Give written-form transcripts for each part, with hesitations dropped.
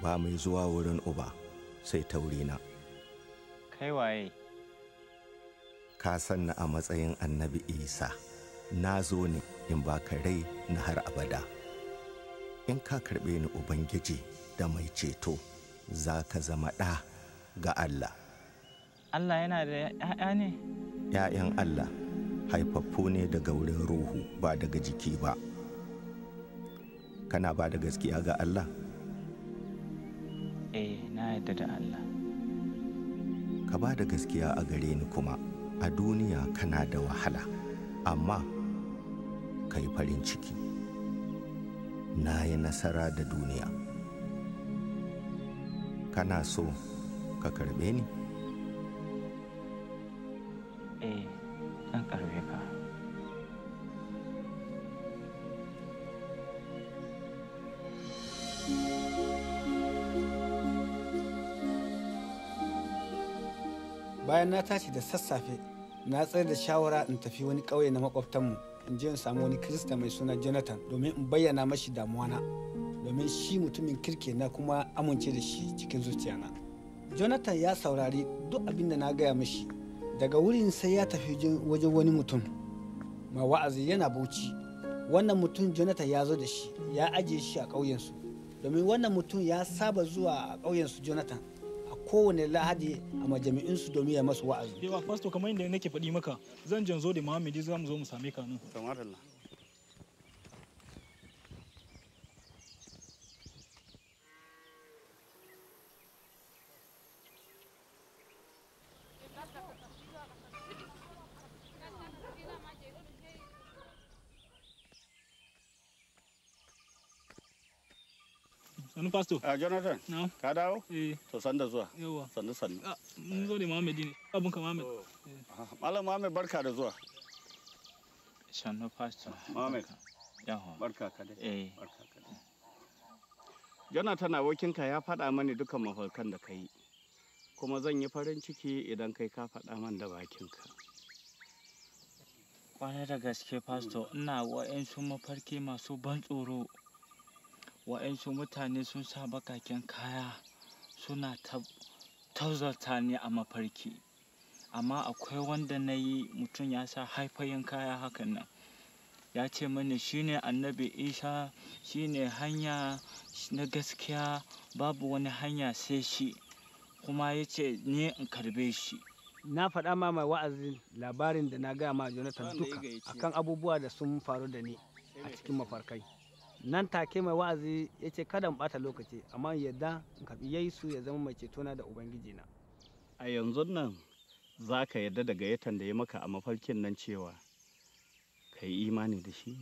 Ba mai zuwa wurin Uba sai ta wurina. Kai waye? Ka san ni a matsayin Annabi Isa. Na zo ne in baka rai na har abada. In ka karɓe ni Ubangiji da mai ceto, za ka zama ɗa ga Allah. Allah yana da ‘ya'ya ne? ‘Ya'yan Allah haifaffu ne daga wurin ruhu ba daga jiki ba. Kana ba da gaskiya ga Allah? Eh, na yarda da Allah. Ka ba da gaskiya a gare ni kuma, a duniya kana da wahala, amma ka yi farin ciki. Na yi nasara da duniya. Kana so ka karɓe ni? Eh, zan karɓe ka. Bayan na tashi da sassafe, na tsayar da shawara in tafi wani ƙauye na makwabtanmu, in je in samu wani Kirista mai suna Jonathan domin in bayyana mashi damuwana, domin shi mutumin kirki na kuma amince da shi cikin zuciyana. Jonathan ya saurari duk abin da na gaya mashi. Daga wurin sai ya tafi wajen wani mutum mai wa'azi yana Bauchi. Wannan mutum Jonathan ya zo da shi, ya ajiye shi a ƙauyensu, domin wannan mutum ya saba zuwa a ƙauyensu Jonathan a kowane Lahadi a majami'insu domin ya masu wa'azi. Yawa, Pastor, kamar yadda nake faɗi maka, zan jan zo da Muhammadu, za mu zo mu same ka nan. Sannu, Pastor. A Jonathan, ka dawo? Eh. To sanda zuwa. Yawa. Sannu sannu. Mun zo da Muhammadu ne. Abun ka Muhammad. Malam Muhammad, barka da zuwa. Sannu, Pastor. Muhammad. Yawa. Barka ka dai. Eh. Barka ka dai. Jonathan abokinka ya faɗa mani dukan mafarkan da ka yi. Kuma zan yi farin ciki idan kai ka faɗa man da bakinka. Kwarai da gaske, Pastor, ina wa'yansu mafarki masu ban tsoro. Wa'yansu mutane sun sa bakaken kaya suna tauzata ni a mafarki. Amma akwai wanda na yi mutum ya sa haifayen kaya hakan nan. Ya ce mani shine Annabi Isa, shine hanya na gaskiya, babu wani hanya sai shi. Kuma ya ce ni in karbe shi. Na faɗa ma mai wa'azi labarin da na gaya ma Jonathan duka akan abubuwa da sun faru da ni a cikin mafarkai. Nan take mai wa'azi ya ce kada in ɓata lokaci, amma yadda in karɓi Yesu ya zama mai cetona da Ubangijina. A yanzu nan za ka yarda da gayyatan da ya maka a mafarkin nan cewa ka yi imani da shi?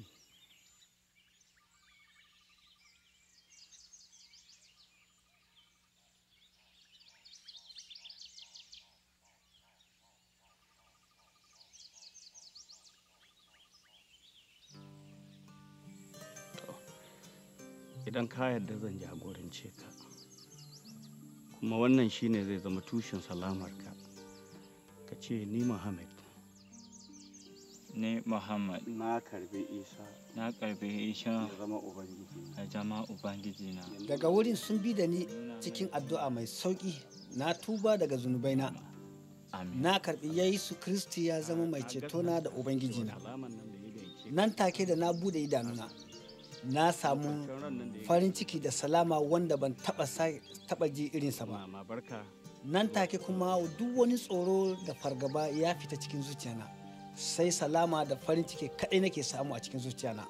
Idan ka yarda zan jagorance ka, kuma wannan shine zai zama tushen salamarka. Ka ce ni Muhammad. Ni Muhammad. Na karbi Isa. Na karbi Isa. Ya zama Ubangiji. Ya zama Ubangiji na. Daga wurin sun bi da ni cikin addu'a mai sauki, na tuba daga zunubaina. Amin. Na karbi Yesu Kristi ya zama mai cetona da Ubangijina. Nan take da na bude idanuna, na samu farin ciki da salama wanda ban taba ji irinsa ba. Nan take kuma duk wani tsoro da fargaba ya fita cikin zuciyana, sai salama da farin ciki kaɗai nake samu a cikin zuciyana.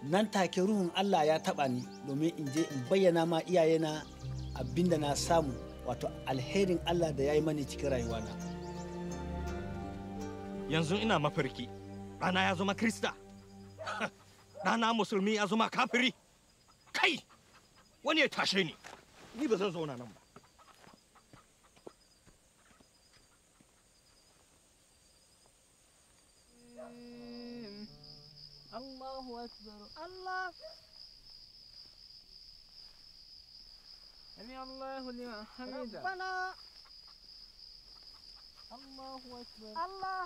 Nan take ruhun Allah ya taɓa ni domin in je in bayyana ma iyayena abinda na samu, wato alherin Allah da ya yi mani cikin rayuwana. Yanzu ina mafarki, ɗana ya zama Kirista, ɗana musulmi ya zama kafiri. Kai, wani ya tashe ni, ni ba zan zauna nan ba. Allahu Akbar. Allah. Sami Allahu liman hamida. Rabbana. Allahu Akbar. Allah.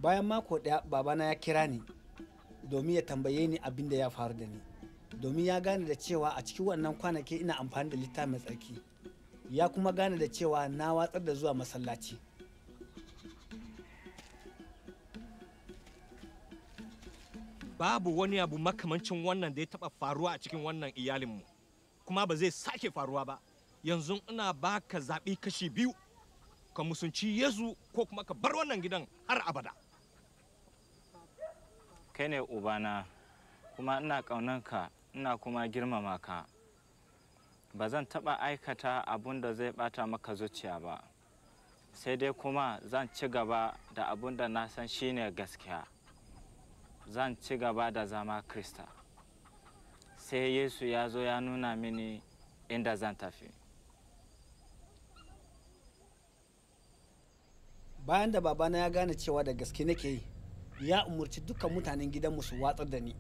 Bayan mako ɗaya babana ya kira ni domin ya tambaye ni abin da ya faru da ni. Domin ya gane da cewa a cikin wannan kwanaki ina amfani da littafi mai tsarki. Ya kuma gane da cewa na watsar da zuwa masallaci. Babu wani abu makamancin wannan da ya taɓa faruwa a cikin wannan iyalinmu, kuma ba zai sake faruwa ba. Yanzu ina baka zaɓi kashi biyu, ka musunci Yesu ko kuma ka bar wannan gidan har abada. Kai ne ubana, kuma ina ƙaunanka, ina kuma girmama ka. Ba zan taɓa aikata abun da zai ɓata maka zuciya ba, sai dai kuma zan ci gaba da abun da na san shine gaskiya. Zan ci gaba da zama Krista. Sai Yesu ya zo ya nuna mini inda zan tafi. Bayan da babana ya gane cewa da gaske nake yi, ya umarci dukkan mutanen gidanmu su watsar da ni.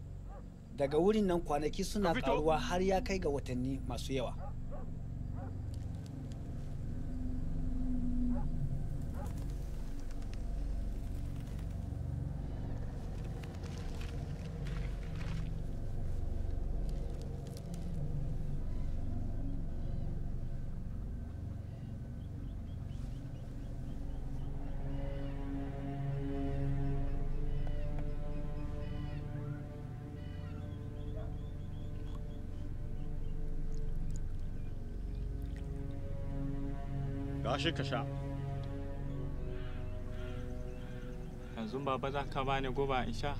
Daga wurin nan kwanaki suna karuwa har ya kai ga watanni masu yawa. Gashi ka sha. Yanzu baba za ka bani guba in sha?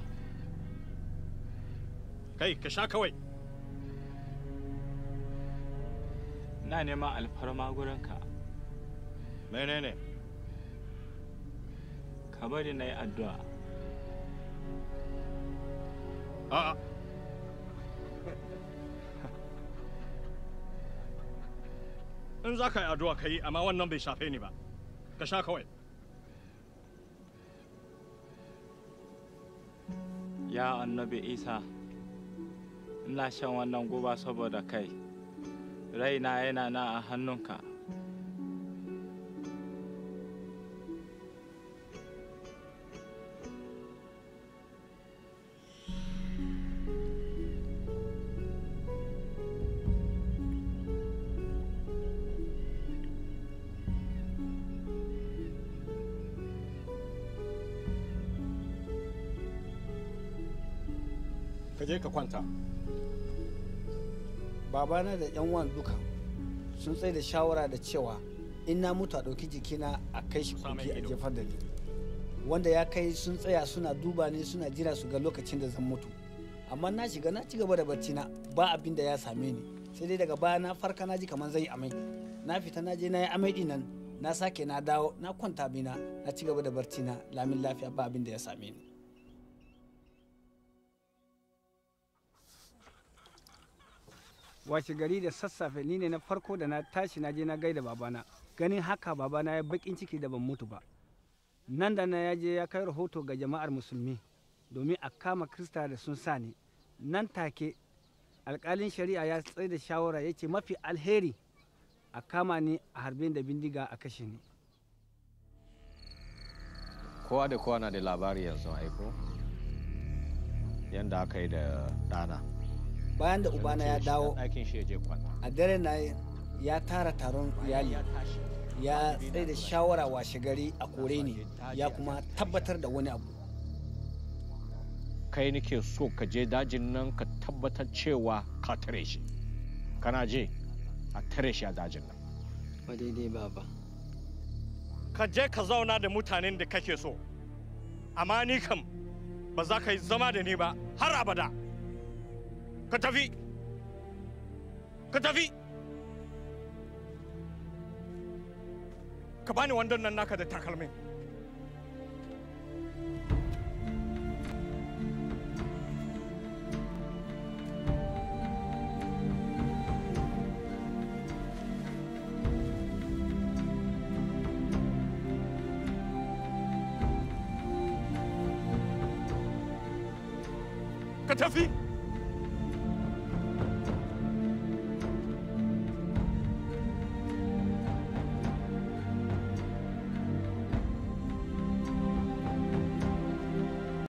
Kai, ka sha kawai. Ina neman alfarma gurinka. Menene? Ka bari na yi addu'a. A'a. In za ka yi addu'a ka yi, amma wannan bai shafe ni ba. Ka sha kawai. Ya Annabi Isa, ina shan wannan guba saboda kai. Raina yana na a hannunka. Ka je ka kwanta. Babana da yan uwan duka sun tsaye da shawara da cewa in na mutu a ɗauki jikina a kai shi kogi a jefar da ni. Wanda ya kai sun tsaya suna duba ni, suna jira su ga lokacin da zan mutu. Amma na shiga na ci gaba da barci na, ba abin da ya same ni. Sai dai daga baya na farka, na ji kamar zan yi amai. Na fita na je na yi amai din nan, na sake na dawo na kwanta bina, na ci gaba da barci na lamin lafiya, ba abin da ya same ni. Washe gari da sassafe ni ne na farko da na tashi na je na gaida babana. Ganin haka babana ya bakin ciki da ban mutu ba. Nan da nan ya je ya kai rahoto ga jama'ar musulmi domin a kama Krista da sun sa ni. Nan take alkalin shari'a ya tsaye da shawara, ya ce mafi alheri a kama ni a harbin da bindiga a kashe ni. Kowa da kowa na da labari yanzu aiko yadda aka yi da ɗana. Bayan da ubana ya dawo a dare na, ya tara taron iyali, ya tsaye da shawara washe gari a kore ni, ya kuma tabbatar da wani abu. Kai nake so ka je dajin nan ka tabbatar cewa ka tare shi. Kana je a tare shi a dajin nan. Ba daidai baba. Ka je ka zauna da mutanen da kake so, amma ni kam ba za ka yi zama da ni ba har abada. Ka tafi, ka tafi, ka bani wandon nan naka da takalmin. Ka tafi.